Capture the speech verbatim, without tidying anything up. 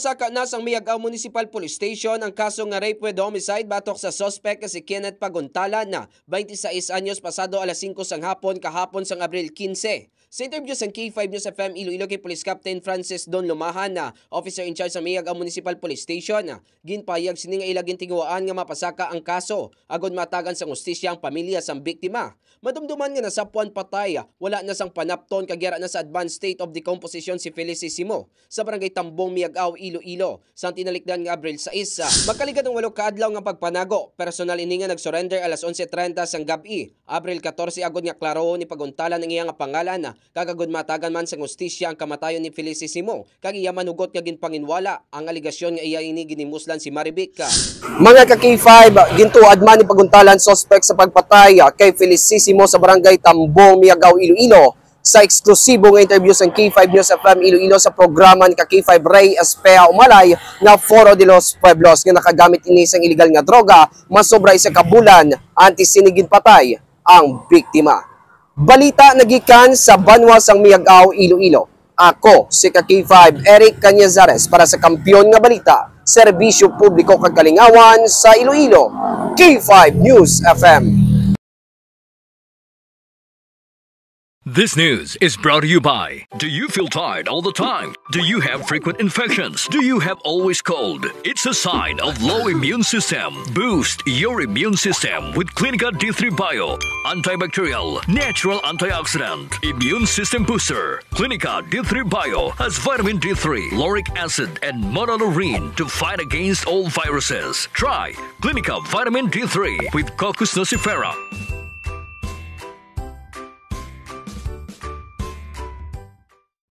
Taka na sang Miag-ao Municipal Police Station ang kaso nga rape with homicide batok sa suspect nga si Kenneth Paguntalan, na twenty-six anyos, pasado alas singko sang hapon kahapon sang Abril quince. Sa interview sang K five News F M Iloilo kay Police Captain Francis Don Lumahan, na officer in charge sa Miag-ao Municipal Police Station, na ginpahayag sini nga ila gintinguhaan nga mapasaka ang kaso agod matagan sang hustisya ang pamilya sang biktima. Madumduman nga nasapwan patay, wala na sang panapton kag yara na sa advanced state of decomposition si Felicissimo sa Barangay Tambong, Miag-ao, Iloilo, sang tinalikdan nga Abril sais. Makaligad ang walo ka adlaw nga pagpanago, personal ini nga nag-surrender alas onse trenta sang gab-i, Abril katorse, agod nga klarohon ni Paguntalan ang iya nga pangalan, kag agod matagan man sang hustisya ang kamatayon ni Felicissimo, kag iya man hugot nga ginpanginwala ang alegasyon nga iya ini ginhimuslan si Marivic. Mga ka K five, gintuad man ni Paguntalan suspect sa pagpatay kay Felicissimo sa Barangay Tambong, Miag-ao, Iloilo. Sa eksklusibo nga interview sang K five News F M Iloilo sa programa ni ka K five Ray Espea Umalay nga Foro de los Pueblos, nga nakagamit ini sang iligal nga droga masobra isa ka bulan antes sini ginpatay ang biktima. Balita nagikan sa banwa sang Miag-ao, Iloilo. Ako si ka K five Eric Cañizares para sa Kampiyon nga Balita, Serbisyo Publiko kag Kalingawan sa Iloilo, K five News F M. This news is brought to you by. Do you feel tired all the time? Do you have frequent infections? Do you have always cold? It's a sign of low immune system. Boost your immune system with Clinica D three Bio. Antibacterial, natural antioxidant, immune system booster. Clinica D three Bio has vitamin D three, lauric acid, and monolaurin to fight against all viruses. Try Clinica Vitamin D three with Cocos nucifera.